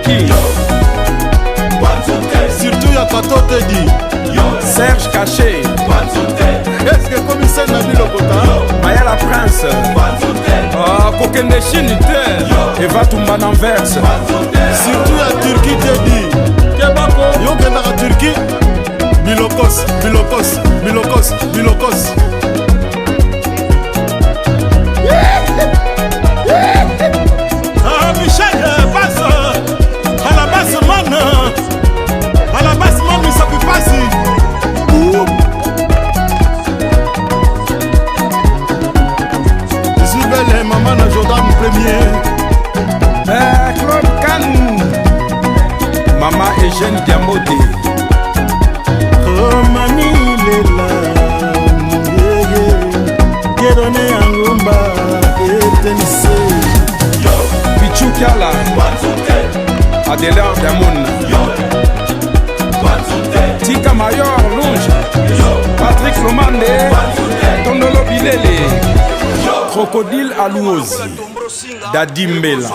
Turquie. Surtout ya Kato Teddy. Serge Caché. Est-ce que commissaire na bilokota? Mayala Prince. Ah, kokende Chine te. Eva Tumba na Anvers. Surtout ya Turquie Teddy. Kebako. Yo okendaka Turquie? Bilokos, bilokos, bilokos, bilokos. Ah, Michel passe à la basse man, à la basse man, misapi pasi. Ouh. Isabelle, maman na Jordan premier. Eh, Claude Kanu. Mama Eugène Diambote. Oh, mami lela yeye Kedone Angumba etense. Pichu Kiala. Adelar Diamond. Tika Mayor Longe. Patrick Lomande. Tondolo Bilele. Crocodile Alouozi. Dadi Mbela.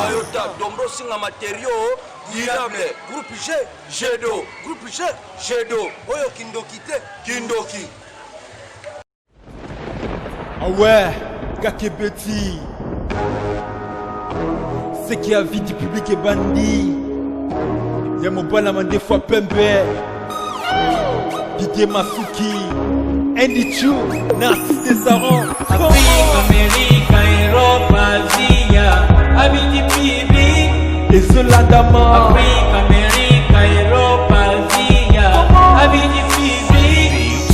Dombrosinga matériaux durable, groupe G G2, groupe G G2, oyo kindoki te, kindoki. Ah ouais, Kakebeti. Ce qui a vie du public est bandit. Ya mobala mandefu pembe. Didier Masuki. Andy Chu, Narcisse Desaron. Afrique, Amérique, Europe, Asia, Abidi Bibi. Ezolandama. Afrique, Amérique, Europe, Asia, Abidi Bibi.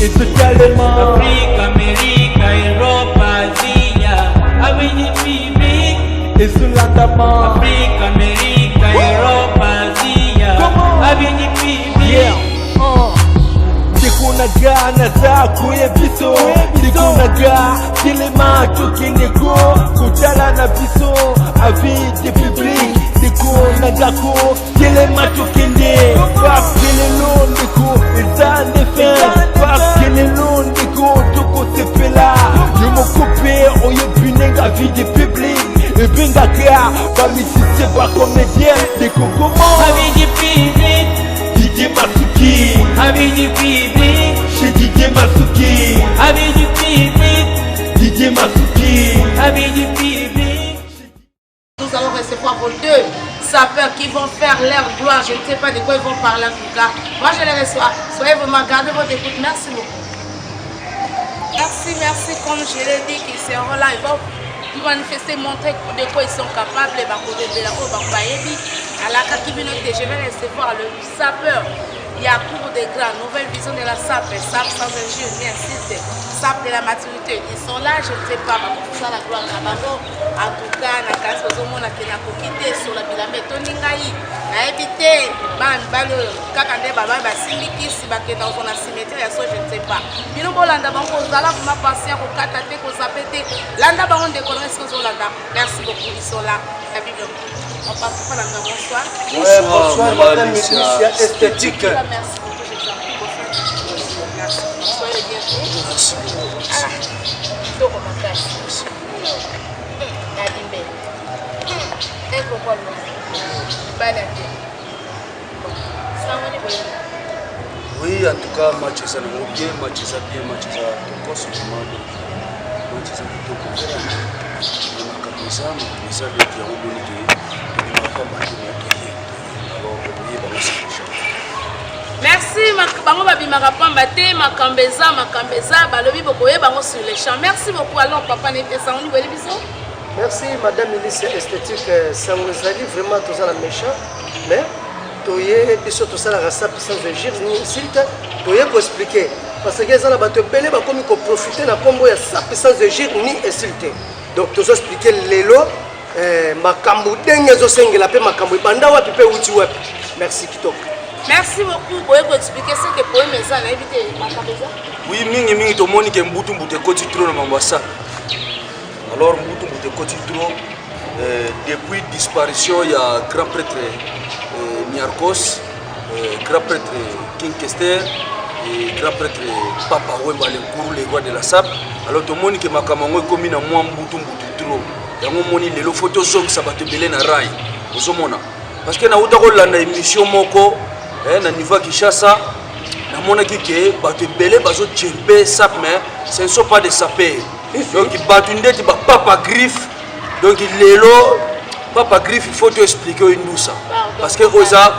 Ezotalema. Afrique, Amérique, Europe, Asia, Abidi Bibi. Ezolandama. Afrique, Amérique, Europe, Asia, Abidi Bibi. Yeah. Ndeko na nga naza koya biso, ndeko na nga telema, tokende ko kotala na biso avis de public. Ndeko na nga ko telema, tokende, parce que lelo ndeko eza nde fin, parce que lelo ndeko tokosepela. Yo moko mpe oyebi ndenge avis de public ebengaka bamusicien, bacomédien, ndeko komo. Abidi Bibi. Didier Masuki. Abidi Bibi. Chez Didier Masuki. Abidi Bibi. Didier Masuki. Abidi Bibi. Nous allons recevoir vos deux sapeurs qui vont faire leur gloire. Je ne sais pas de quoi ils vont parler en tout cas. Moi, je les reçois. Soyez vraiment, gardez votre écoute. Merci beaucoup. Merci, merci. Comme je l'ai dit, qu'ils seront là. Ils vont manifester, montrer de quoi ils sont capables. À la je vais recevoir le sapeur. Il y a cours de grands, nouvelle vision de la sape, sape sans injure ni insulte, sape de la maturité. Ils sont là, je ne sais pas, ça la gloire na bango. En tout cas, na kasi ozomona ke nakoki te sola bilamba etondi ngai, nayebi te bana mibali oyo kaka nde baba basimbi kisi bakenda kozwa na cimetière ya so, je ne sais pas. Bino bolanda bango, kozala vraiment patient, kokata te, kozape te, landa bango ndeko na esika ozolanda. Merci beaucoup, ils sont là. La Bible. Papa Falanga, bonsoir. Ouais, bonsoir, madame Lucia Esthétique. Merci beaucoup, je vous en prie. Bonsoir. Merci. Soyez les bienvenus. Merci. Ah, kitoko makasi. Nadimbe. Ekokwa lo. Bala te. Sango ni boye. Oui, en tout cas, match eza nango bien, match eza bien, match eza tokos vraiment, donc match eza kitoko vraiment. Makambo eza, makambo eza, donc yango moni ke tobimaka pamba te, mais toye, alors boyeba ngo c'est déjà. Merci. Bango babimaka pamba te, makambo eza, makambo eza, balobi bokoyeba bango sur le champ. Merci beaucoup. Alors papa nete sango ni boyeli biso. Merci madame Elise Esthétique. Sango ezali vraiment, toza na méchant, mais toye biso tosalaka sape sans injure ni insulte. Toye koexpliquer parce que eza na bato ebele bakomi koprofite na nkombo ya sape sans injure ni insulte. Donc tozo expliquer lelo makambo ndenge ezosengela mpe makambo ebanda wapi mpe euti wapi. Merci, kitoko. Merci beaucoup. Boye koexpliquer ce que poème eza, nayebi te makambo eza. Oui, mingi mingi tomoni ke mbutu mbutu ekoti trop na mambo ya sape. Alors mbutu mbutu ekoti trop depuis disparition ya grand prêtre Niarkos, grand prêtre King Kester et grand prêtre Papa Wemba Lenkuru, le roi de la sape. Alors tomoni ke makambo yango ekomi na mwa mbutu mbutu trop. Yango moni lelo faut tozongisa bato ebele na rail. Ozomona. Parce que nauta kolanda émission moko eh, na niveau ya Kinshasa, namonaki ke bato ebele bazojempe sap, mais ce ne sont pas des sapeurs. Donc bato ndeti bapapa griffe. Donc lelo papa griffe, il faut to expliquer oyo ndusa, parce que oyo eza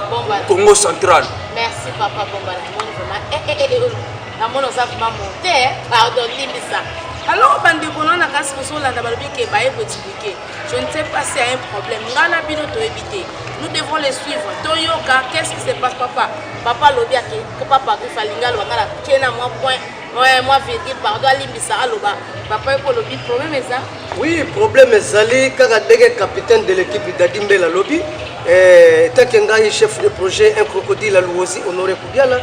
Congo central. Merci papa Bomba, namoni vraiment eh, eh, eh, namoni oza vraiment monte. Pardon, limbisa. Alors bandeko na kasi bozolanda, balobi ke baye koexpliquer. Je ne sais pas s'il y a un problème. Nga na bino toyebi te, nous devons les suivre, toyoka qu'est-ce qui se passe. Papa, papa alobi ake papa griffe alingi aloba, nga na tie na mwa point, mwa virgule, pardon, alimbisa, aloba. Papa ye olobi problème eza? Oui, problème ezali kaka ndenge capitaine de l'équipe Dadi Mbela alobi. Etake ngai chef de projet, un crocodile à Luozi, Honoré Kubiala.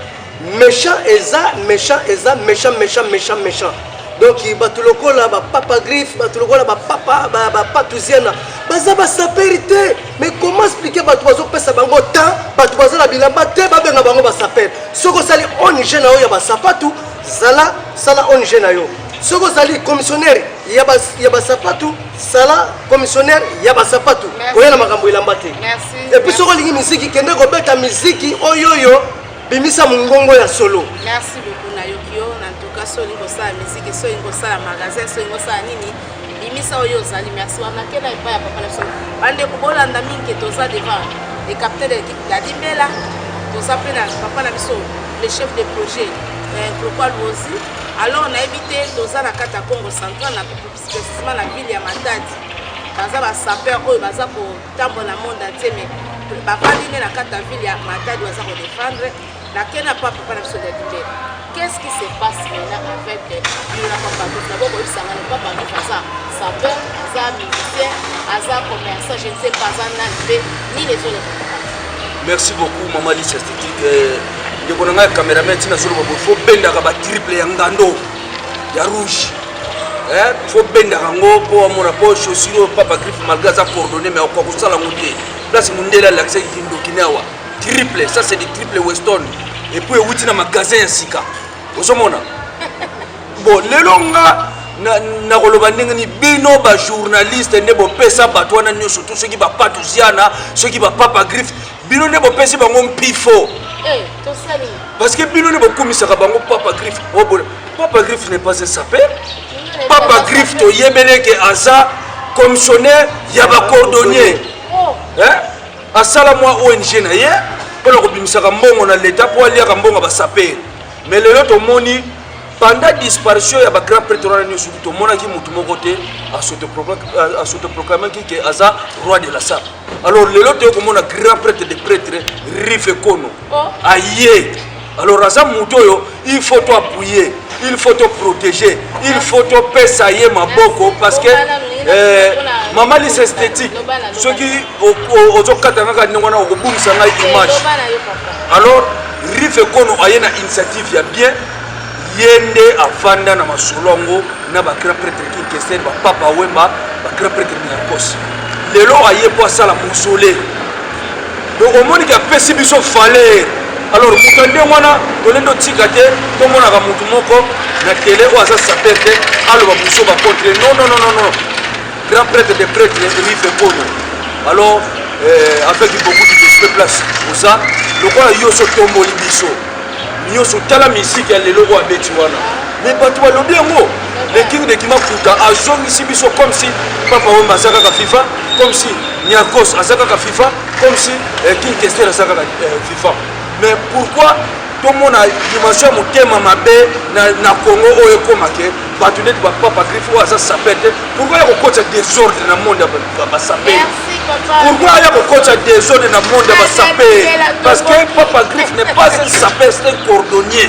Méchant eza, méchant eza, méchant, méchant, méchant, méchant. Donc bato lokola bapapa griffe, bato lokola bapapa bapatuziana, baza basapeurs te. Mais comment expliquer bato bazopesa bango temps, bato baza na bilamba te, babenga bango basapeurs? Soki osali ONG na yo ya basapatu, zala sala ONG na yo. Soki ozali commissionnaire ya basapatu, sala commissionnaire ya basapatu, koya na makambo elamba te. Et puis soki olingi miziki, kende kobeta miziki oyo oyo bimisa mongongo ya solo. Merci beaucoup, nayoki yo. En tout cas, so olingi kosala miziki, so olingi kosala magasin, so olingi kosala nini, bimisa oyo ozali. Merci. Wana nakenda epai ya papa na biso. Bandeko, bolanda mingi ke toza devant le capitaine de l'équipe Dadi Mbela, toza mpe na papa na biso le chef de projet Krokwa Luozi. Alors nayebi te, toza na kati ya Congo central, na précisément na ville ya Matadi. Baza basapeurs oyo baza kotambola na monde entier, mais bavandi nde na kati ya ville ya Matadi, baza kodéfendre. Nakei na papa na biso Dadi Mbela. Qu'est-ce qui se passe maintenant avec bino na papa Griffe? D'abord koyebisanga no, papa Griffe aza sapeur, aza musicien, aza commerçant, je ne sais pas aza nani mpe nini ezoleka. Merci beaucoup, mama Lise Esthétique. Ndeko na ngai ya cameraman, ntina azoloba boye, faut bendaka batriple ya ngando ya rouge, faut bendaka yango mpo amona, mpo chaussure oyo papa griffe, malgré aza cordonnier, mais akoka kosala yango te. Place mondele alakisaki kindoki ne awa, triple, ça c'est du triple Weston, et puis ewuti na magasin ya sika. Ozomona, bon, lelo nga nakoloba ndenge ni bino bajournaliste nde bopesa bato wana nyonso to soki bapatuziana, soki bapapa griffe, bino nde bopesi bango mpifo, parce que bino nde bokumisaka bango. Papa griffe, papa griffe n'est pas un sapeur. Papa griffe, toyebeleke aza commissionnaire ya bacordonnier. Asala mwa ONG na ye mpona kobimisaka mbongo na leta mpo aliaka mbongo ya basapeurs. Mais lelo tomoni, pendant disparition ya bagrand prêtre wana nyonso, tomonaki motu moko te as'autoproclamaki ke aza roi de la sape. Alors lelo toye komona grand prêtre de prêtre Rife Kono aye. Alors aza motu oyo il faut to appuyer, il faut to protéger, il faut topesa ye maboko, parce que mama Lise Esthétique, soki ozokata kaka ndenge wana, okobungisa ngai image. Alors Rife Kono aye na initiative ya bien. Ye nde avanda na masolo yango na bagrand prêtre King Kester, bapapa Wemba, bagrand prêtre Niarcos. Lelo aye mpo asala mausolée. Donc omoniki apesi biso valeur. Alors moto ya ndenge wana tolende otika te. Tomonaka motu moko na tele oyo aza sapeur te, aloba mosu bacontre. Non, non, non, non, non. Grand prêtre de prêtre Rife Kono, alors avec beaucoup de respect, place oza lokola yo so tomboli biso nyonso. Tala misiki ya lelo oyo abeti wana, mais bato balobi yango, le king de Kimakuta azongisi biso comme si papa Wemba aza kaka FIFA, comme si Niarcos aza kaka FIFA, comme si King Kester aza kaka FIFA. Mais pourquoi tomona dimension ya motema mabe na Congo oyo ekomake bato neti bapapa griffe oyo aza sapeur te? Pourquoi ya kokotisa désordre na monde ya basapeurs? Pourquoi aya kokotisa désordre na monde ya basapeurs? Parce que papa griffe n'est pas un sapeur, c'est un cordonnier.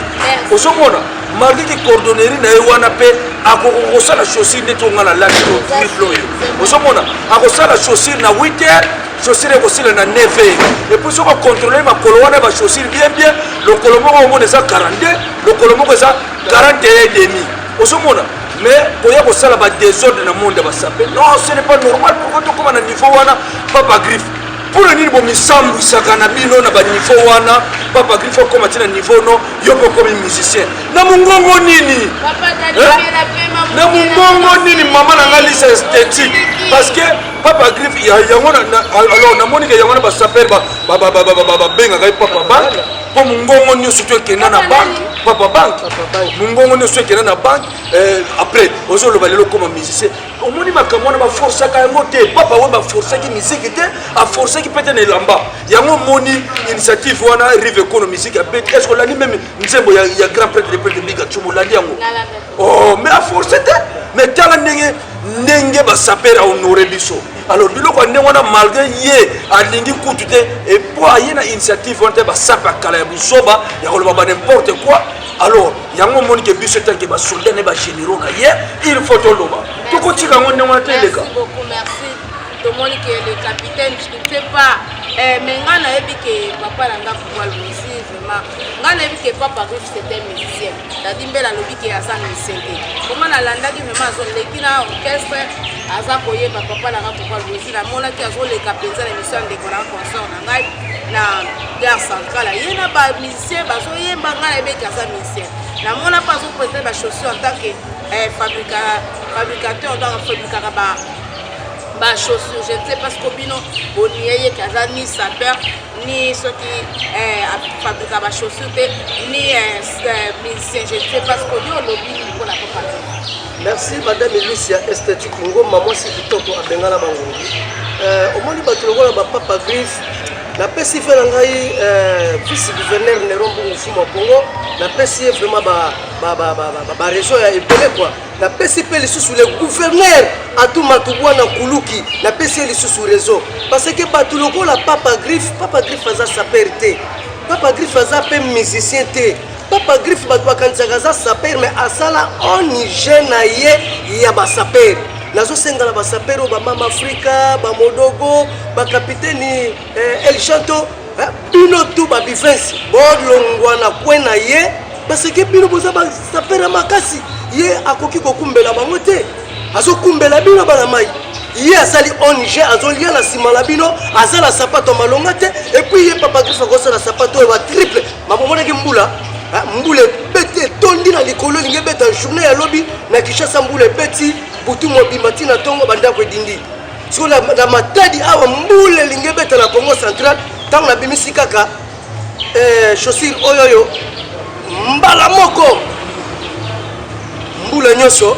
Ozomona, malgré que cordonnerie na ye wana mpe akoki kosala chaussure ndeti onga na lati triple oyo. Ozomona, akosala chaussure na 8 heures, chaussure ekosila na 9 heures. Et puis soki ocontrôle makolo wana bachaussure bien bien, lokolo moko omona eza 42, lokolo moko eza 41 et demi. Ozomona, mais koya kosala badésordre na monde ya basapeurs, non, ce n'est pas normal. Pourquoi tokóma na niveau wana? Papa griffe, mpona nini bomisambwisaka na bino na baniveau wana? Papa Griffe okoma ti na niveau no yo mpe okomi musicien na mongongo nini? Na mongongo nini mama na ngai lisa esthétique? Parce que Papa Griffe yango, alors namoni ke yango na basaper babengaka ye Papa Banque, mpo mongongo nyonso to ekenda na banque. Papa Banque, mongongo nyonso ekenda na banque. Après ozoloba lelo okoma musicien. Omoni makambo wana, baforsaka yango te. Papa oyo baforsaki miziki te, aforsaki mpe te na elamba yango. Omoni initiative wana, Rive Kono, musique abeti. Est ce que olandi même nzembo ya grand prêtre de prêtre Biga Tsumu? Olandi yango? Oh, mais aforce te. Mais tala ndenge basapere ahonore biso. Alors biloko ya ndenge wana, malgré ye alingi kutu te, epo aye na initiative wana te, basape ya kala ya buzoba ya koloba ba n'importe quoi. Alors yango omoni ke biso etanke basoldat na bagénéraux na ye, il faut toloba, tokotika yango ndenge wana te, eleka. Merci beaucoup, merci. Tomoni ke le capitaine, je ne sais pas, mais nga nayebi ke papa na nga Pouvoir Luisi, vraiment nga nayebi ke Papa Griffe, c'est un musicien. Dadi Mbela alobi ke aza musicien te. Koma nalandaki vraiment, azoleki na orchestre, aza koyeba. Papa na nga Pouvoir Luisi, namonaki azoleka mpenza na émission ya ndeko na consort na ngai na gare centrale, ye na bamusicien bazoyemba. Ngai nayebi eke aza musicien. Namona mpe azoprésente bachaussure en tant que fabricateur, donc afabrikaka ba bachaussure. Je ne sais pas ce bino bonie ye ke aza ni sapeur, ni soki afabrika bachaussure te, ni musicien. Je ne sais pas ce que yo olobi nini mpona Papa. Merci, madame Elisia Esthétique Ngoma, mwasi kitoko abengana bangungi. Omoni bato lokola bapapa Griffe, napesi fe na ngai vice gouverneur Neron Mbungu Fumu ya Congo, napesi ye vraiment barégion ya ebele quoi. Napesi mpe lisusu le gouverneur Atu Matubwana Kuluki, napesi ye lisusu réseau, parce que bato lokola Papa Griffe, Papa Griffe aza saper te, Papa Griffe aza mpe musicien te. Papa Griffe, bato bakanisaka aza saper, mais asala ONG na ye ya basaper. Nazosenga na basaper oyo, bamama Afrika, bamodogo, bakapiteni El Chanto, bino tu babifense, bolongwa na kwe na ye, parce que bino boza basaper ya makasi. Ye akoki kokumbela bango te, azokumbela bino bana mai. Ye asali ONG, azolia na nsima na bino, aza na sapato ya malonga te. Et puis ye Papa Griffe akosala sapato oyo batriple mabomonaki mbula, mbula ebeti, etondi na likolo, elingi ebeta journée ya lobi na Kinshasa. Mbula ebeti butu mobimba ntina ntongo, bandako edindi. Sikoyo na Matadi awa, mbula elingi ebeta na Congo Central. Ntango nabimisi kaka chaussure oyo oyo, mbala moko mbula nyonso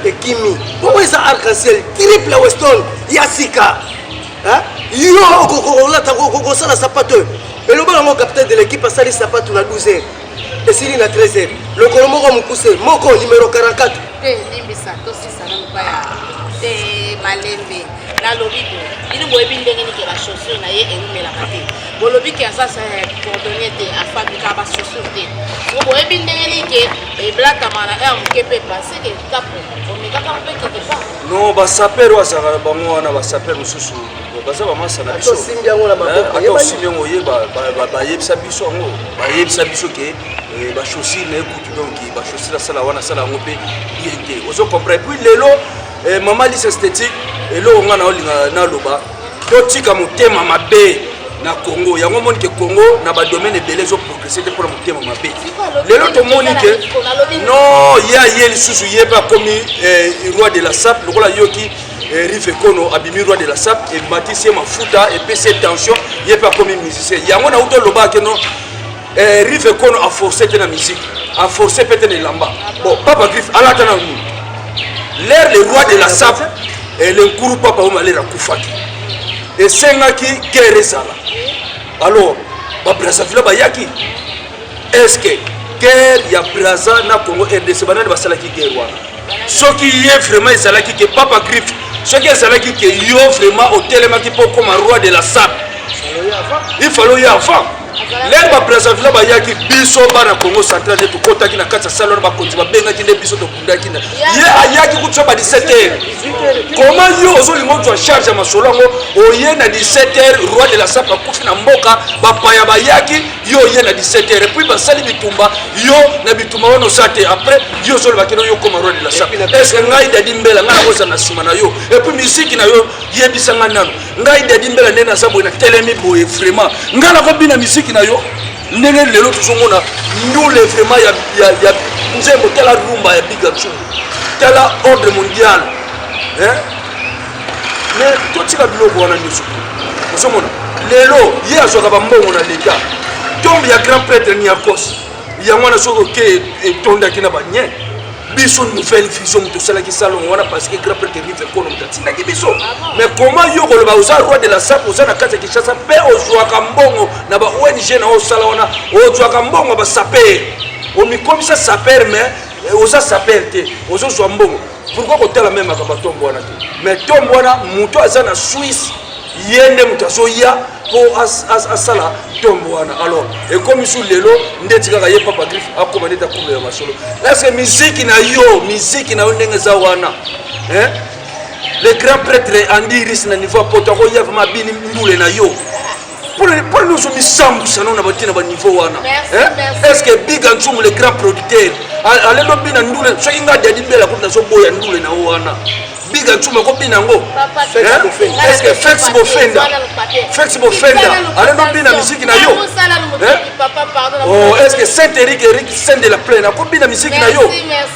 ekimi. Bongo eza arc-en-ciel triple Weston ya sika. Yo olata, okosala sapato oyo eloba yango. Capitaine de l'équipe asali sapato na 12 heures, esili na 13 heures. Lokolo moko mokuse, moko numéro 44. Te, limbisa, tosisa nanu pa ya te, malembe. Nalobi boye, bino boyebi ndenge nini ke bachaussure na ye ewumelaka te. Bolobi ke aza cordonnier te, afabrikaka bachaussure te. So boyebi ndenge nini ke eblatama na heure moke mpe parce ke kapo omekaka mpe quelque part? Non, basaper oyo azalaka na bango wana, basaper mosusu baza bamasa na biso. Osimbi yango na maboko. Ata osimbi yango, oyeba, bayebisa biso yango, bayebisa biso ke bachaussure na ye kutu, donc bachaussure asala wana, asala yango mpe bien te. Ozo comprendre? Puis lelo, mama Lise Esthétique, eloko nga na olinga naloba, totika motema mabe na Congo. Yango omoni ke Congo na badomaine ebele ezoprogresse te mpona motema mabe. Lelo tomoni ke non, ye aye lisusu, ye mpe akomi roi de la sape. Lokola yoki Rive Kono abimi roi de la sape, ematisi ye mafuta, epesi ye tension, ye mpe akomi musicien. Yango nauti olobaka ke non, Rive Kono aforce te na musique, aforce mpe te na elamba. Bon, Papa Griffe alata na nini? L'air le roi de la sape, le nkuru Papa oyo malere akufaki, esengaki guerre ezala. Alors babrazzaville bayaki. Est ce que guerre ya Braza na Congo RDC, banani basalaki guerre wana? Soki ye vraiment ezalaki ke Papa Griffe, soki ezalaki ke yo vraiment otelemaki mpo okoma roi de la sape, il fallait oya avant. L'heure babrazzaville bayaki, biso bana Congo Central nde tokɔtaki na kati ya sale wana. Bakonzi babengaki nde biso, tokundaki na ye. Ayaki kutu so ba 17 heures. Comment yo ozolinga ozwa charge ya masolo yango? Oye na 17 heures, roi de la sape akufi na mboka, bapaya bayaki, yo oye na 17 heures, et puis basali bitumba, yo na bitumba wana oza te. Après yo ozolobaki no yo okoma roi de la sape. Est ce que ngai Dadi Mbela, ngai nakozala na nsima na yo? Et puis misiki na yo, yebisa ngai nano, ngai Dadi Mbela, nde naza boye, natelemi boye, vraiment ngai nakobina misiki na yo? Ndenge lelo tozomona ndule vraiment ya, ya, ya nzembo, tala rumba ya Biga Nzungu, tala ordre mondial, hein? Mais totika biloko wana nyonso. Ozomona lelo ye azwaka bambongo na leta, tombe ya grand prêtre Niarcos yango wana soki oke etondaki na banye. Biso Nouvelle Vision moto osalaki salongo wana parce que grand prêtre Rive Kono moto atindaki biso. Mais comment yo koloba oza roi de la sape, oza na kati ya Kinshasa mpe ozwaka mbongo na ba ONG na osala wana, ozwaka mbongo ya basaper, omikomisa saper, mais oza saper te, ozozwa mbongo. Pourquoi kotala meme makambo ya tombo wana te? Mais tombo wana, moto aza na Suisse, ye nde moto azoya mpo asala tombo wana. Alors ekomi su lelo ndeti kaka ye Papa Griffe akoma ndeti akumela masolo. Est-ce miziki na yo, miziki na yo ndenge eza wana, hein? Le grand prêtre Andiris na niveau ya poto akoya vraiment abini ndule na yo mpona nyonso misambusa nao na batie na baniveau wana. Est ce que Biga Nsumu, le grand producteur, alelo bina ndule? Soki nga Dadi Mbela kutu nazoboya ndule na yo wana, Biga Nsumu akobina yango? Est ce que Fex Bofenda, Fex Bofenda alelo bina misiki na yo? Oh, est ce que Saint Eric, Eric Saint de la Plaine akobina misiki na yo?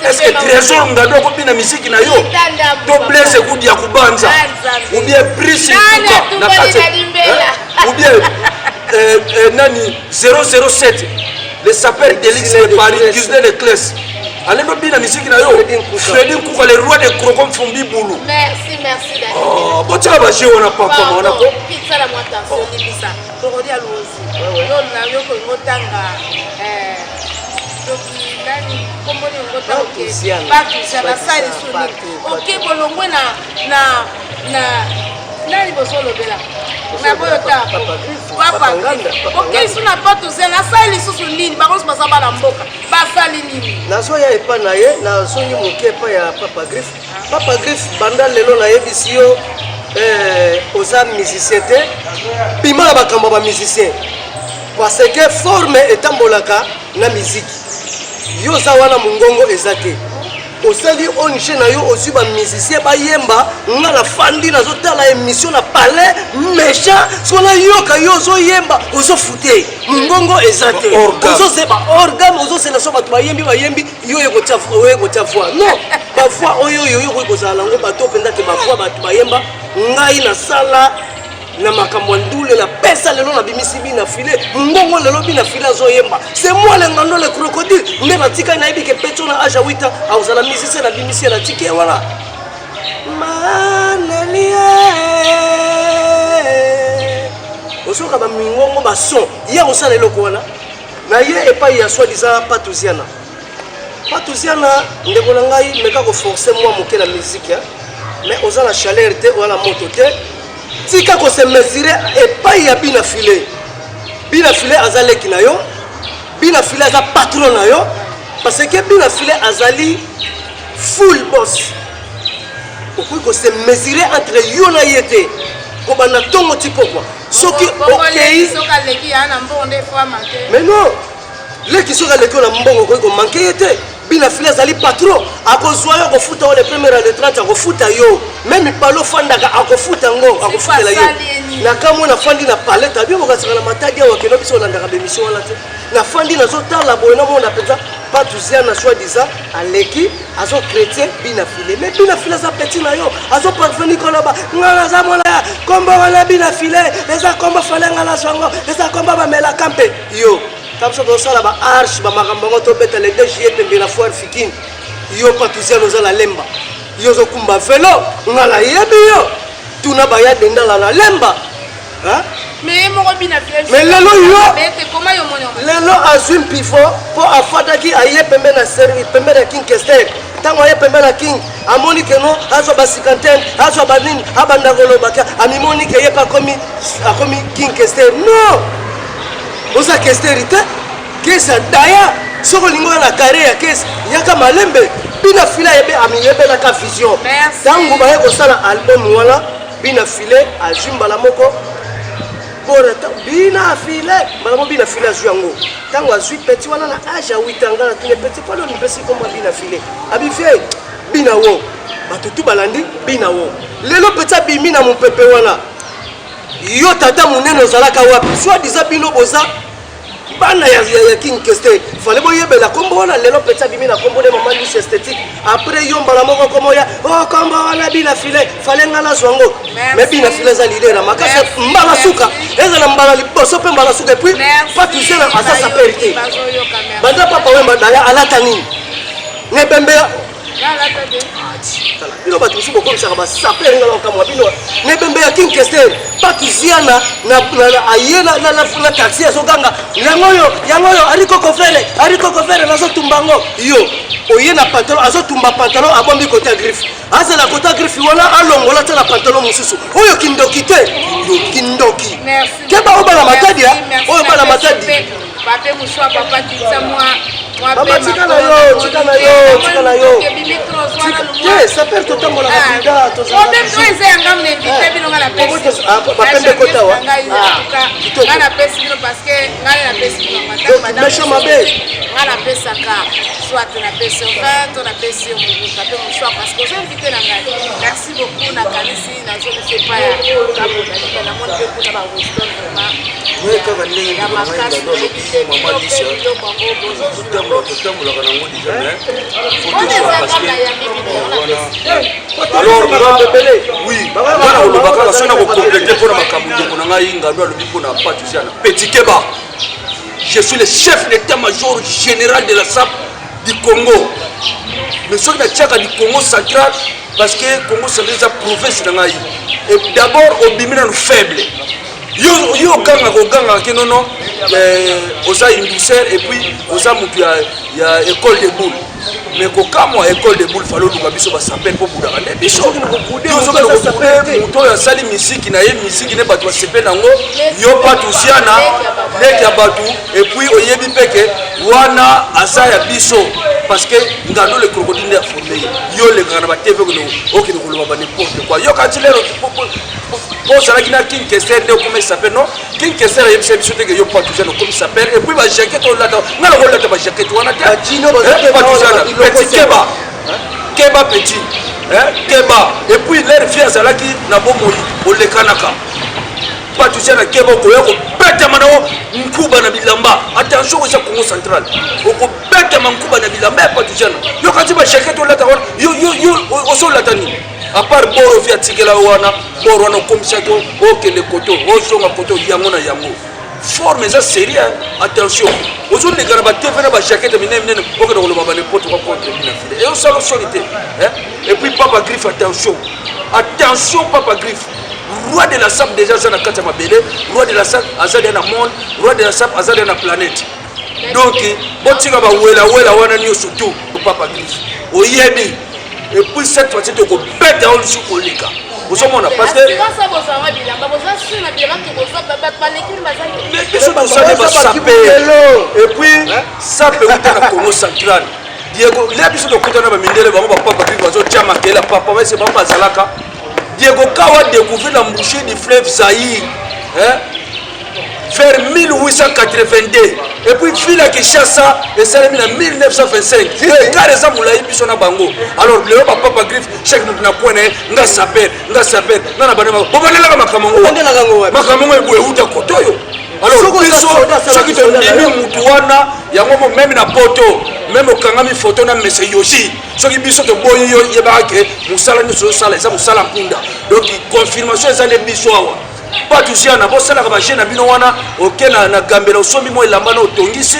Est ce que Trésor Ngado akobina misiki na yo? To Blaise Kudi ya Kubanza, ou bien Brice Nkuka na kati, ou bien nani 007, le sapeur d'Elix de Paris, Ghislain de Clès, alendo bina misiki na yo? Fredi Nkuka, le roi de croco, Mfumbi Bulu. Merci, merci. Oh, botika baje wana papa wana ko. Kitsala mwa tension, limbisa. Crocodile Luozi. Yo na yo ko ngotanga soki nani kombo nini ngotanga oke Patricia basali suni oke bolongwe na na na nani bozolobela naboyo ta papa okei su na Patouziana asali lisusu nini? Bango nyonso baza bana mboka, basali nini? Nazoya epai na ye, nazongi moke epai ya Papa Griffe. Papa Griffe, banda lelo nayebisi yo, oza musicien te, bima na makambo ya bamusicien, parce que forme etambolaka na miziki. Yo oza wana, mongongo eza te, osali ONG na yo, ozwi bamusicien bayemba. Nga nafandi nazotala émission na palais méchant, soki nayoka yo ozoyemba, ozofute, mongongo eza te, ozozeba organe, ozosela. So bato bayembi, bayembi, yo oye kotia voix. Non, bavoix oyo oyo yo okoki kozala nango, bato mpenza te, bavoix bato bayemba. Ngai nasala na makambo ya ndule, napesa lelo, nabimisi bina file mongongo. Lelo bina file azoyemba, c'est moi le ngando, le crocodile nde natikali. Nayebi ke petio na age ya 8 ans akozala musicien, nabimisi ye, natiki ye wana manelie. Ozoyoka bamingongo, bason ye akosala eloko wana na ye epai ya soi-disant Patouziana. Patouziana, ndeko na ngai, meka koforce mwa moke na musique, mais oza na chaleur te, oza na moto te. Tika kose mesure epai ya bina file. Bina file aza leki na yo, bina file aza patron na yo, parce que bina file azali full boss. Okoki kose mesure entre yo na ye te, kobanda ntongo ti pokwa soki okei. Mais non, leki soki aleki yo na mbongo, okoki komanke ye te. Bina file azali patron, akozwa yo, akofuta yo le premier le 30, akofuta yo meme palo ofandaka, akofuta yango, akofutela yo. Na kamwe nafandi na palette abi okasaka na Matadi awa, keno biso olandaka bemission wana te. Nafandi nazotala boye, namona mpenza Patouziana soi-disant aleki azochrétien bina file. Mais bina file aza petit na yo, azoparvenir koloba nga naza mwana ya kombo wana. Bina file eza kombo fale, nga nazwa yango, eza kombo bamelaka mpe yo. Ta biso tozosala ba arche, bamakambo yango tobeta le 2 juillet pembe na foire Fikine. Yo Patouziana oza na Lemba, yo ozokumba velo, nga nayebi yo, tuna baya dendala na Lemba. Mais lelo yo, lelo azwi mpifo mpo afandaki, aye pembe na pembe na King Kester. Ntango aye pembe na King, amoni keno azwa bacinquantaine, azwa banini, abanda kolobaka, amimoni ke ye mpe akomi King Kester. Non, oza Kesteri te, kesi daya. Soki olingi oya na carré ya kesi, yaka malembe. Bina file ayebe, amiyebelaka vision. Ntango baye kosala album wana, bina file azwi mbala moko bora. Bina file mbala moko, bina file azwi yango. Ntango azwi petit wana na age ya 8 ans, nga natuni petit mpona mipesi komba bina file, abi vie bina wo, bato tu balandi bina wo. Lelo petit abimi na mopepe wana. Yo tata monene, ozalaka wapi? Soi-disant bino boza Bana ya, ya, ya King Kester, fallait boyebela kombo wana. Lelo petit abimi na kombo nde mama Lucie esthétique. Après yo mbala moko komo ya oh kombo wana bina filet, fallait nga nazwa yango. Mais bina filet eza leader ya makasi mbala suka, ezala mbala liboso mpe mbala suka. Et puis Patrice aza sapeur te. Banda Papa Wemba daya alata nini? Nebembe bino bato mosusu bokomisaka basaper nga nakokamwa bino na ebembe ya King Kester. Patuziana aye na taxi, azoganga: "Yango oyo, yango oyo, arikoko vere, arikoko vere, nazotumba yango." Yo oye na pantalon, azotumba pantalon, abombi kote ya griffe, azala kote ya griffe wana, alongola tia na pantalon mosusu. Oyo kindoki te? Kindoki. Keba, oyo bana Matadi, oyo bana Matadi. Pape Mouchoir, papa Kitsa, moi. Mama, tika na yo, tika na yo, tika na yo te. Sapeur, totambolaka bida. Oyo eza yanga na invité bino, nga napesi. Bapembe kota wa. Nga napesi bino parce que ngai napesi bino. Méchant mabe. Nga napesaka, soit napesi yo 20 to napesi yo pape Mouchoir parce que ozo invité na ngai. Merci beaucoup. Nakanisi nazongisi epai ya kabonaika, namoni mpe kuna baroston vraiment. Kaka ndenge ya makasi, nayebi te bino mpe biloko yango bozozwa. Totambolaka nango déjà, mais wana eza nga nayambi bino, yango napesi. Alors oui, nga na koloba kaka soki na kocompléter mpona makambo ndeko na ngai Ngando alobi mpona Patusiana Petit Keba. Je suis le chef d'état-major général de la SAP du Congo, mais soki natiaka du Congo central, parce que Congo central eza province na ngai. Et d'abord obimi nanu faible. Yo, yo ogangaka, ogangaka ke nono oza indussaire et puis oza motu ya école de boule. Mais kokamwa, école de boule, fallait oluka biso basapeurs mpo budaka nde biso. Yo ozokende kobude moto oyo asali misiki na ye, misiki nde bato basepeli yango. Yo Patusiana, leki ya bato, et puis oyebi mpe ke wana aza ya biso parce que Ngando le crocodile nde aforme ye. Yo olekaka na baTV, okende koloba ba n'importe quoi. Yoka ti lero po ozalaki na King Kester nde okomi sapeur. Non, King Kester ayebisa biso teke yo Patusiana okomi sapeur. Et puis bajaquette olata, nga na kolata bajaquette wana te. Patusiana petit, keba, keba petit, keba. Et puis leur vie azalaki na bomoi, olekanaka. Patusiana, keba, okoya kobetama nango nkuba na bilamba. Attention, eza Congo central, okobetama nkuba na bilamba ya Patusiana. Yo kati bajaquette olata wana, yo ozolata nini à part boro vi atikela wana? Boro wana okomisaki, okende koto, ozonga koto, yango na yango forme eza sérieux. Attention, ozoleka na baTV na bajaquette minene minene, okende koloba ba n'importe quoi contre bina file, eyosala soni te. Et puis Papa Griffe, attention, attention, Papa Griffe, roi de la sape déjà aza na kati ya mabele, roi de la sape aza deya na monde, roi de la sape aza deya na planète. Donc botika bawelawela wana nyonso tu. Papa Griffe, oyebi, et puis cette fois-ci tokobeta yo lisusu koleka. Ozomona, parce que biso tozali basapeurs et puis sape euta na Congo central. Diego lia, biso tokutana bamindele, bango bapapa bibi bazotia makela papa base, bango bazalaka. Diego Cão découvrir l'embouchure du fleuve Zaïre, hein? Vers 1882. Et puis ville ya Kinshasa esalemi na 1925. Écart eza molai biso na bango. Alors lelo bapapa Griffe, chaque moto na coin na ye: nga sapeur, nga sapeur, nga na bana. Bobandelaka makambo yango, makambo yango euta kote oyo. Alors biso soki tondimi mutu wana yango mo, même na poto, même okangami photo na mese Yoshi, soki biso toboyi yo, yebaka ke mosala nyonso ozosala eza mosala mpunda. Donc confirmation eza nde biso awa. Patusiana, bosalaka bajeu na bino wana. Oke na Gambela, osombi mwa elamba na otongisi,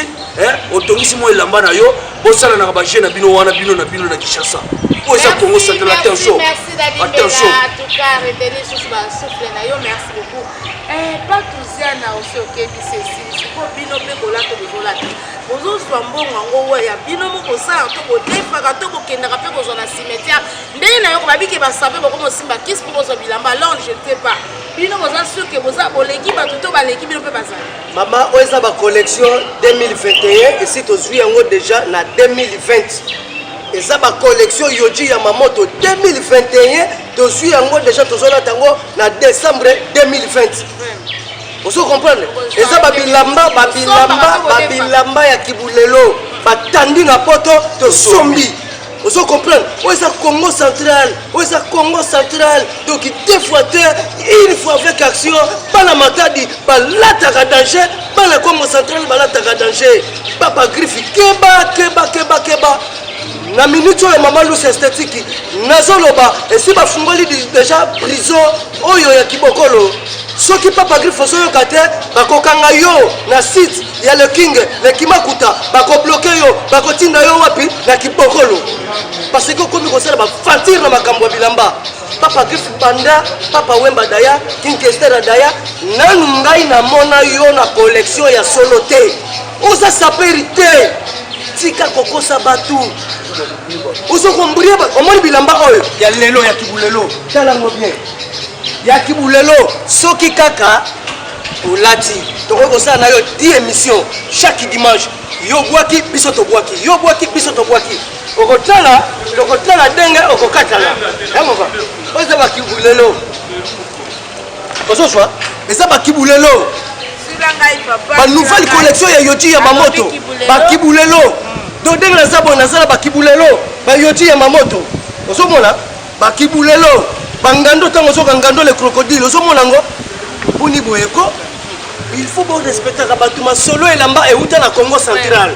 otongisi mwa elamba na yo. Bosalanaka bajeu na bino wana, bino na bino na Kinshasa. Oyo eza Congo central. Attention, attention. En tout cas, retenir susu basouffle na yo. Merci beaucoup. Patusiana, osi okebisi, esili. Sikoyo bino mpe kolata, bozolata, bozozwa mbongo yango ya bino moko kosala to bodefaka to bokendaka mpe kozwa na cimetière ndenge na yoko babike basape, bokoma osimba kisi mpo bozwa bilamba. Alors je ne sais pas, bino boza sûr ke boza boleki bato to baleki bino mpe bazali? Mama, oyo eza bacollection 2021, esi tozwi yango déjà na 2020. Eza bacollection Yohji Yamamoto 2021, tozwi yango déjà, tozolata yango na décembre 2020. Ozo comprendre? Eza babilamba, babilamba, babilamba ya kibulelo, batandi na poto, tosombi. Ozo comprendre? Oyo eza Congo central, oyo eza Congo central. Donc deux fois te, une fois avec action, bana Matadi balataka danger, bana Congo central balataka danger. Papa Griffe keba keba keba keba. Na minute oyo mama Luce esthétique nazoloba esi bafungoli déjà prison oyo ya Kibokolo. Soki Papa Griffe ozoyoka te, bakokanga yo na site ya le king le kimakuta, bakobloke yo, bakotinda yo wapi? Na Kibokolo, parce que okomi kosala baventure na makambo ya bilamba. Papa Griffe banda Papa Wemba daya King Kester daya nanu ngai namona yo na collection ya solo te, oza saperi te, tika kokosa bato, ozokombrie. Omoni bilamba oyo ya lelo ya Kibulelo, talango bien ya Kibulelo. Soki kaka olati, tokoki kosala na yo 10 émission chaque dimanche. Yo bwaki, biso tobwaki, yo bwaki, biso tobwaki, okotala, tokotala ndenge okokatana. Yango oyo eza bakibulelo, ozozwa eza bakibulelo, banouvelle collection ya Yohji ya Mamoto, bakibulelo. Donc ndenge naza boye, naza na bakibulelo, baYohji ya Mamoto, ozomona bakibulelo, bangando. Ntango ozoka ngando le crocodile, ozomona yango mponi boye ko il faut borespectaka bato. Masolo elamba euta na Congo central,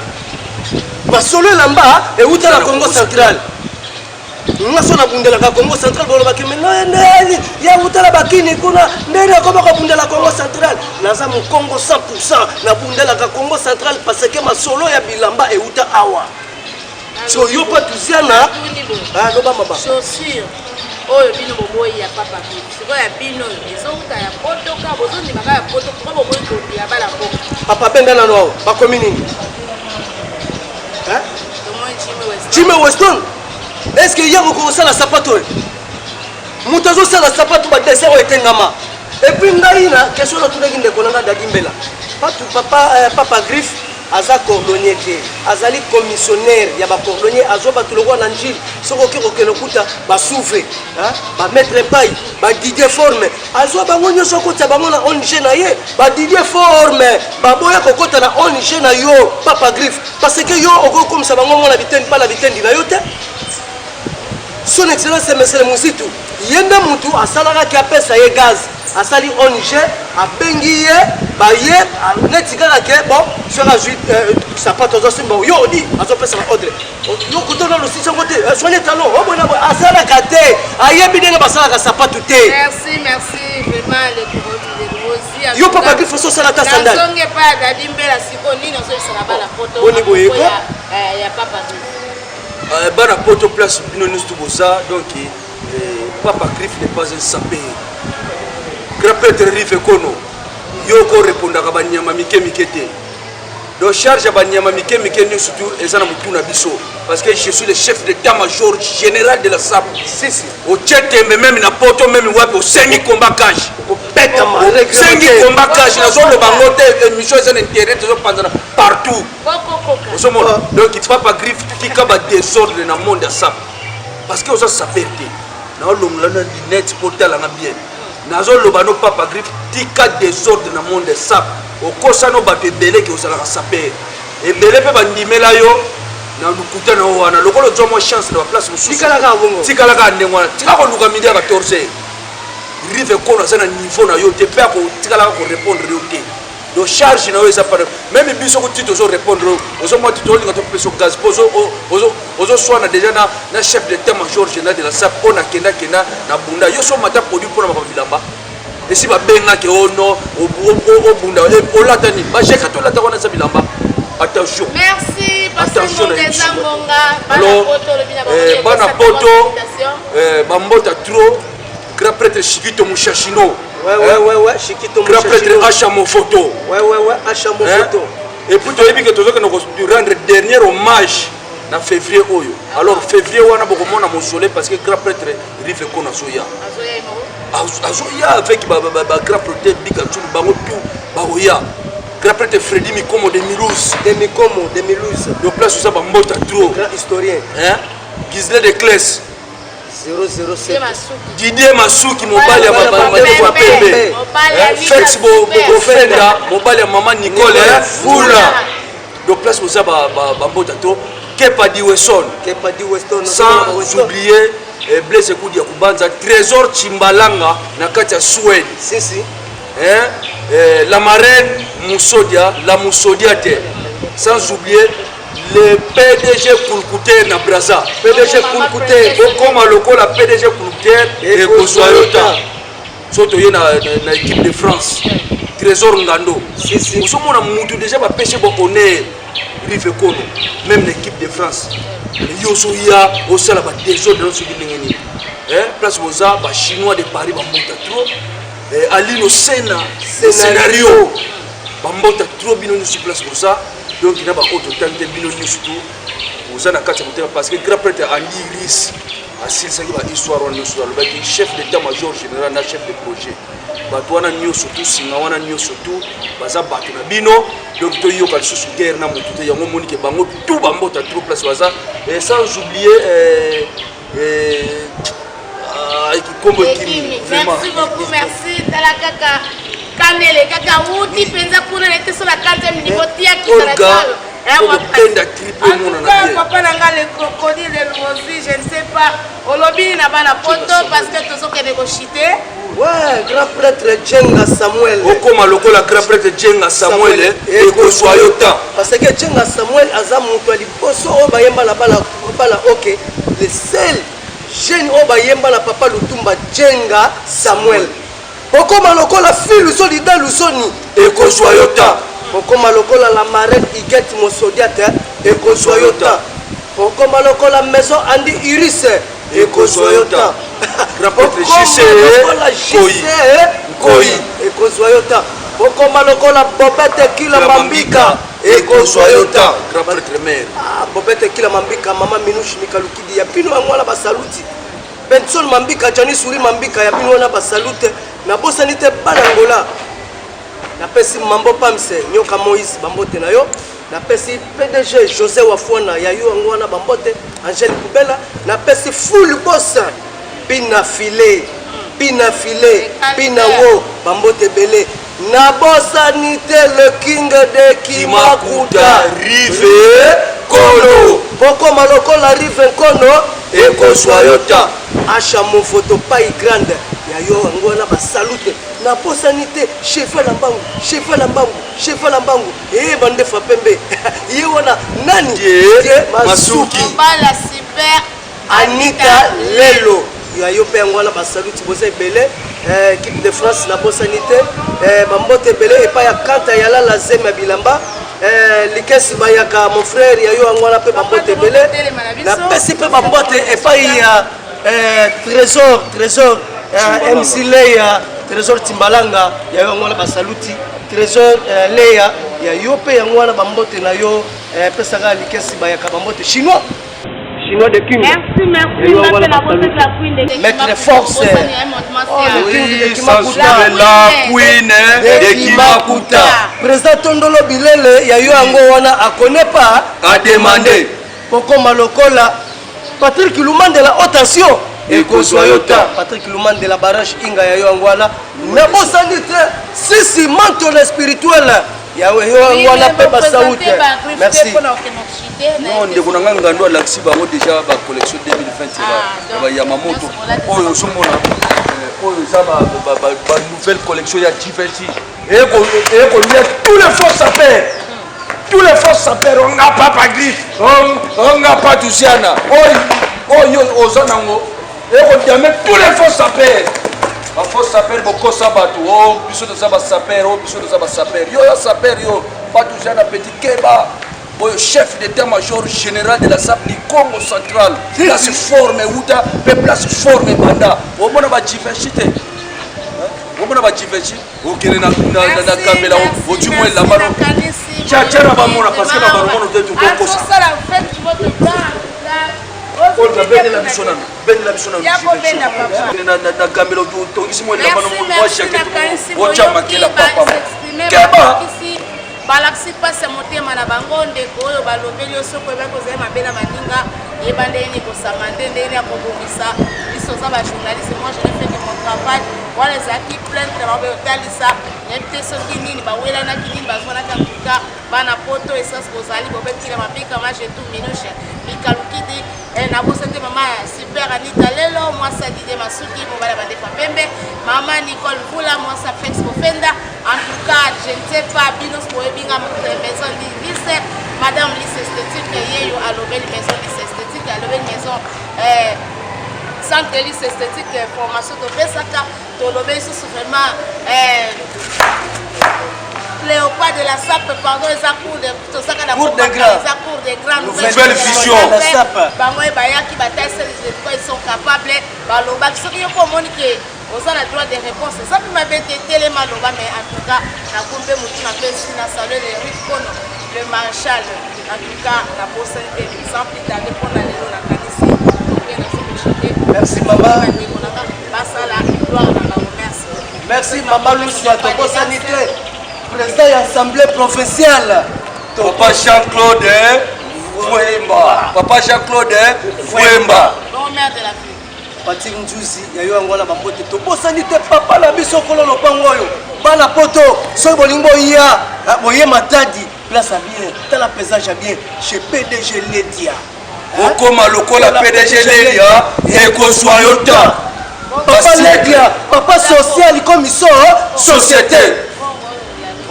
masolo elamba euta na Congo central. Nga so nabundelaka Congo central, bolobaki ndeni ya utala bakini kuna, ndeni akoma kobundela Congo central. Naza mokongo 100, nabundelaka Congo central parce que masolo ya bilamba euta awa. So yo mpa tuziana, loba mama. Chaussure oyo bino boboyi ya Papa Griffe, sikoyo ya bino ezouta ya poto ka bozondimaka ya poto, pourquoi boboyi kolia bana mboka? Papa, benda nano awa, bakomi nini? Jimmy Weston. Est ce que yango kokosala sapato oyo? Moto azosala sapato, badessin oyo etengama. Et puis ngai na question natunaki ndeko na nga Dadi Mbela, patu papa, Papa Griffe aza cordonnier te, azali commissionnaire ya bacordonnier. Azwa bato lokola na Njili, soki oki kokende okuta basouve, bamaître pai, badidier forme, azwa bango nyonso, akotisa bango na ONG na ye. Badidier forme baboya kokɔta na ONG na yo, Papa Griffe, parce que yo okokomisa bango mwana bitendi, bana bitendi na yo te. Son Excellence Mesele Muzitu, ye nde mutu asalakaki, apesa ye gaz, asali ONG, abengi ye, baye neti kaka ke bon, soki azwi sapato, azosimba yo, odi azopesa ba ordre, yo kuta nano osisi yango te, soigne talon oboye na boye. Asalaka te, ayebi ndenge basalaka sapato te. Merci, merci vraiment le Yo Papa Griffe ososala ata sandale. Nazonge epai ya Dadi Mbela. Sikoyo nini ozoyebisaka bana poto? Boni boye ko? Ya Papa Griffe. Bana poto, place bino nyonso to boza, donc Papa Griffe n'est pas un sapeur. Grand prêtre Rive Kono, yo korepondaka banyama mike mike te. Donc charge ya banyama mike mike nyonso tu eza na motu na biso, parce que je suis le chef d'état major général de la SAP. Sisi. Otie tembe, même na poto, même wapi, osengi combat cage, osengi combat cage. Nazoloba ngo te, émission eza na internet, ezopanzana partout, ozomona. Donc Papa Griffe, tika badésordre na monde ya SAP, parce que oza sapeur te. Naolongola na lunette mpo otalanga bien. Nazoloba no, Papa Griffe, tika désordre na monde ya SAP. Okosano bato ebele ke ozalaka sapeur, ebele mpe bandimela yo na lokuta na yo wana. Lokola ozwa mwa chance na baplace mosusu, tikalaka bongo. Tikalaka ndenge wana, tika koluka midi ya 14. Rive Kono aza na niveau na yo te, mpe akotikalaka korépondre yo te. Donc charge na yo eza pana. Même biso kuti tozorépondre oyo, ozomwa ti tolinga topesa gaz mpo ozoswana déjà na chef d'état major général de la SAP oyo nakendakenda na bunda. Yo so mata produit mpona makambo bilamba, esi babengaki ono obunda, olata nini? Bajeka tolata wana eza bilamba. Attention. Merci. Attention na eza ngonga. Alors bana poto, bambota trop. Grand prêtre Shikito Mushashino. Ouais, ouais, ouais, ouais, Shikito. Grand prêtre Acha Mofoto. Ouais, ouais, ouais, Acha Mofoto. Et puis toyebi ke tozokende rendre dernier hommage na février oyo. Alors février wana bokomona mausolée, parce que grand prêtre Rive Kono azoya, azoya avec bagrand prêtre Bika Ntulu, bango tout bakoya. Grand prêtre Fredi Mikomo de Milouse. De Mikomo de Milouse. De place oza, bambota trop. Grand historien. Hein? Gislin de Clés. 007. Didier Masuki, mobali ya mandefu ya pembe. Felix Bofenda, mobali ya mama Nicole Fula. Donc place oza, bambota to. Kepa Diweson. Kepa Diweston. Sans oublier eh, Blaise Kudi ya Kubanza, Trésor Chimbalanga na kati ya Suède. Si si. Hein? Eh, la marraine Musodia, la Musodia te. Sans oublier le PDG Kulkuter na Brazza. PDG Kulkuter. Okoma lokola PDG Kulkuter ekozwa yo ta. So toye na, na, na équipe de France. Trésor Ngando. Si si. Ozomona mutu déjà bapesi bo honneur Rive Kono, même l'équipe de France. Yo ozoya osala ba désordre soki ndenge nini. Eh, place boza ba chinois de Paris bamota trop. Eh, Alino Sena, scénario. Bambota trop bino nyonso place boza. Donc na ba oyo totangi te bino nyonso tu boza na kati ya motema parce que grand prêtre Andy Iris asilisaki ba histoire wana nyonso alobaki chef d'état major général na chef de projet bato wana nyonso tu singa wana nyonso tu baza bato na bino donc toyoka lisusu guerre na motu te yango omoni ke bango tout bambota trop place baza et sans oublier euh, euh, ah, kombo ekimi vraiment merci beaucoup merci tala kaka kanele kaka wuti mpenza kuna na ete so na 4e niveau tiakisa na talo okobenda tripe emonana bien papa na nga le crocodile de Luozi je ne sais pas olobi nini na bana poto parce que tozokende kochite. Ouais, grand prêtre Djenga Samuel. Okoma lokola grand prêtre Djenga Samuel ekozwa yo temps. Parce que Djenga Samuel aza moto ya liboso oyo bayemba na bala bala ok le seul jeune oyo bayemba na papa Lutumba Djenga Samuel. Okoma lokola fille solida lusoni ekozwa yo temps. Okoma lokola la marraine Huguette Mosodiate ekozwa yo temps. Okoma lokola maison Andy Iris ekozwa yo temps. Grand prêtre JC lokola JC Nkoyi ekozwa yo temps. Okoma lokola Bobete Kila Mambika ekozwa yo temps. Grand prêtre mère. Ah, Bobete Kila Mambika, mama Minouche Mikalukidi ya bino yango wana basaluti. Benson Mambika, Jani Suri Mambika ya bino wana basalute. Nabosani te bana Angola. Napesi Mambo Pamse, Nyoka Moïse bambote na yo. Napesi PDG José Wafuana ya yo yango wana bambote. Angèle Kubela. Napesi full boss Bina Filet. Bina Filet, Bina Wo, bambote ebele. Nabosani te le king de Kimakuta Rive Kono. Bokoma lokola Rive Nkono ekozwa yo ta. Asha Movoto Pai Grande ya yo yango wana basalute. Nabosani te cheval ya mbangu, cheval ya mbangu, cheval ya mbangu. Eh bandefa pembe. Ye wana nani? Die Masuki. Mobala super Anita Lelo ya yo mpe yango wana basaluti boza ebele eh, équipe de France nabosani te eh, bambote ebele epai ya kanta ya lala zemi ya bilamba eh, likesi bayaka mon frère ya yo yango wana mpe bambote ebele napesi mpe bambote epai ya eh, trésor trésor eh, mc leya trésor timbalanga ya yo yango wana basaluti trésor eh, leya ya yo mpe yango wana bambote na yo eh, pesaka likesi bayaka bambote chinois Chinois de King. Merci, merci. Mbappe la bosaki la queen de Maître Force. Oh, le king de Oui, sans Kimakuta. oublier la queen de Kimakuta. Président Tondolo Bilele ya yo yango wana akone pas A demandé. kokoma lokola Patrick Lumandela haute tension Ekozwa yo ta. Patrick Lumandela barrage Inga ya yo yango wana nabosani te sisi mantole spirituel ya yo yango wana mpe basaute merci Non, ndeko na ngai ngando alakisi bango déjà ba collection 2020 Ah, ya ba Yamamoto oyo ozomona euh, oyo eza ba, ba, ba, ba nouvelle collection ya Givenchy ekolia tous les forces sapeurs tous les forces sapeurs onga papa griffe onga patusiana oyo oyo oza nango ekodame tous les faux sapeurs ba faux sapeurs bokosa bato o oh, biso toza ba sapeur o oh, biso toza ba sapeur yo ya sapeur yo patusiana petit keba oyo chef d'état major général de la sap du congo central place forme euta mpe place forme ebanda omona ba Givenchy te omona ba Givenchy okende na kamela oti mwa elamba tya na bamona parce que na bamona te tokokosa Olga bendela biso nanu bendela biso nanu na gambela otongisi mwa elamba mwa jaquette otya makela papa keba balakisi mpasi ya motema na bango ndeko oyo balobeli yo soki oyebaki ozali mabe na baninga yeba ndenge nini kosama nde ndenge nini ya kobongisa. toza bajournaliste. Moi, je ne fais que mon travail. Wana ezalaki plainte na bango, otalisa nayebi te soki nini bawelanaki, nini bazwanaki. En tout cas, bana Poto, essence bozali bobetila mabika majetu minushe mikalukidi. Nabosa te mama super Anita Lelo, mwasi Adide Masuki, mobali ya bandefa pembe, mama Nicole Mvula, mwasi ya Felix Kofenda. En tout cas, je ne sais pas, bino boyebi nga maison lise, madame Lise Esthétique yeyo alobeli maison Lise Esthétique, alobeli maison centre Lise Esthétique, formation topesaka, tolobeli susu vraiment Léopard de la Sape, pardon, eza cour de tosaka na Cour des grands. Eza cour des grands. Nouvelle vision. La Sape. Bango oyo bayaki batalisa de quoi ils sont capables. Balobaki soki yo mpo omoni ke oza na droit de réponse, eza mpe mabe te, telema, loba. Mais en tout cas, nakumbe motu, napesi na salue le Rick Kono, le maréchal. En tout cas, nabosani te. Sans plus tarder, mpona lelo nakanisi toke na sokochite. Merci, mama. Bandeko nanga basala gloire na bango. Merci. Merci, mama Lucia. Tobosani te président ya assemblée provinciale. Papa Jean-Claude Fwemba, papa Jean-Claude Fwemba. Bon maire de la ville. Patrik Nzuzi ya yo, yango wana bambote. Tobosani te papa na biso kolo lopango oyo. Bana Poto, soki bolingi boya, boye Matadi, place ya bien, tala paysage ya bien chez PDG Ledia. Okoma lokola PDG Ledia, ekozwa yo ta. Papa Ledia, papa social commission. Société.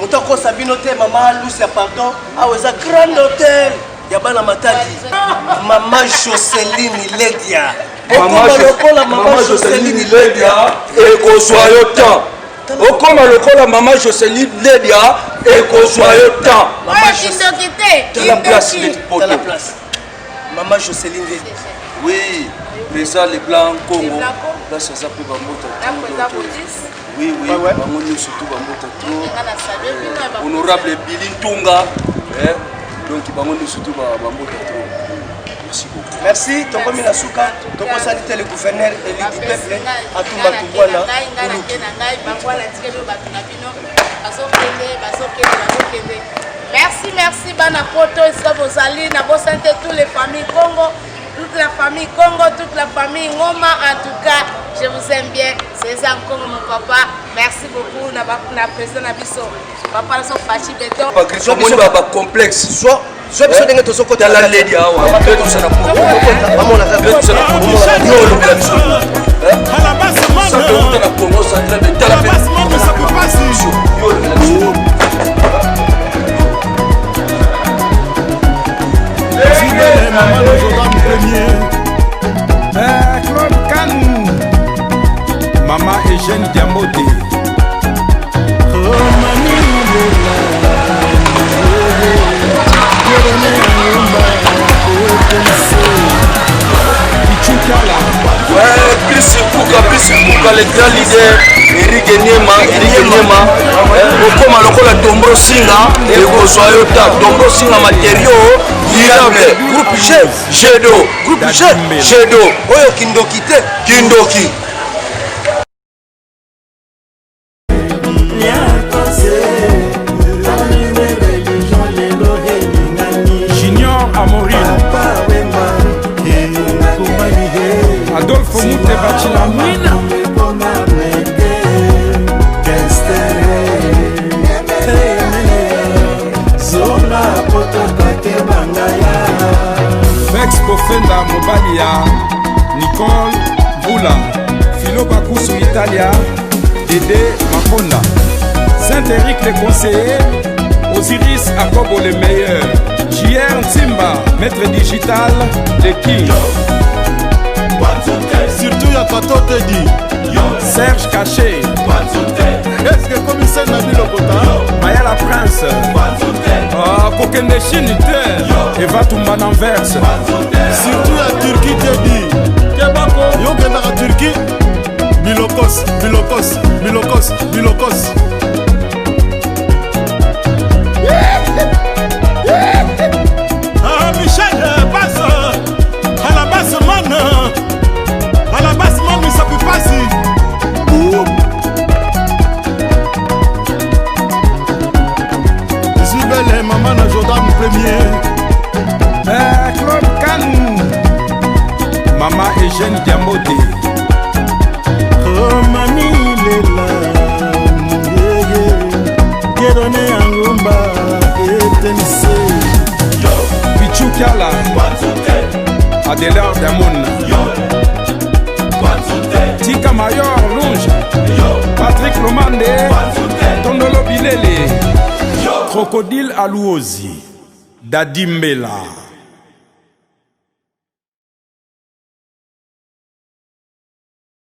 Moto akosa bino te. Mama Lucia, pardon, awa eza grande hôtel ya bana Matadi. Mama Joseline Ledia, okoma lokola mama Joseline. Ledia, ekozwa yo temps. Okoma lokola mama Joseline Ledia, ekozwa yo temps. Oyo kindoki te. Tala place. Kindoki. Tala place, mama Joseline Ledia. Oui, président Leblanc Congo. Leblanc Congo. Place aza mpe bambota. Na président Bodis. Oui, bango nyonso tu bambota trop. Nga na salue bino ya Honorable Billy Ntunga, donc bango nyonso tu bambota trop. Merci beaucoup. Merci, tokomi na suka. Tokosali te le gouverneur élu du peuple, Atumba Tubwana. Ngai nake na ngai, bango wana tikeli oyo bato na bino bazokende, bazokende, bazokende. Merci, merci bana Poto, esika bozali. Nabosani te tous les familles Congo, toute la famille Congo, toute la famille Ngoma. En tout cas, je vous aime bien. César Congo, mon papa, merci beaucoup. Na président na biso, papa na so Fachi Beton. Omoni bacomplexe. Zwa biso ndenge tozokota. Tala ledi awa mpe tosala. Bamona. Yo olobela biso outa na Congo Central, tala mpe yo olobela biso. Maman le Jordan premier. Claude Kanu, Mama Eugène Diambote. Oh, mami Mandela. Dieudonné Ngumba, Opense. Kichukala. Ouais, Chris Kuka, Chris Kuka, le grand leader, Eric Niema, Eric Niema, okoma lokola Dombro Singa, ekozwa yo ta Dombro Singa matériaux durable, groupe G, G2, groupe G, G2, oyo kindoki te. Kindoki. Junior Amorine, Adolphe Mute Bachilamwina. Zonga Vex Kofenda, mobali ya Nicole Vula, Filo Bakusu Italia, Dede Makonda, Saint-Éric le conseiller, Osiris Akobo le meilleur, JR Ntimba, maître digital, le king. Surtout ya kato tedi. Serge Caché. Eske commissaire na bilokota. Mayala Prince. Ah, kokende Chine te, Eva Tumba na Anvers. Surtout ya Turquie tedi. Yo okendaka Turquie, bilokos, bilokos, bilokos, bilokos. Ah, Michel passe à la basse man, à la basse man, misapi pasi. Zubele, mama na Jordan premier. Claude Kanu, Mama Eugène Diambote. Adelar Damon, Tika Mayor Lunge, Patrick Lomande, Tondolo Bilele, Crocodile Aluozi, Dadi Mbela.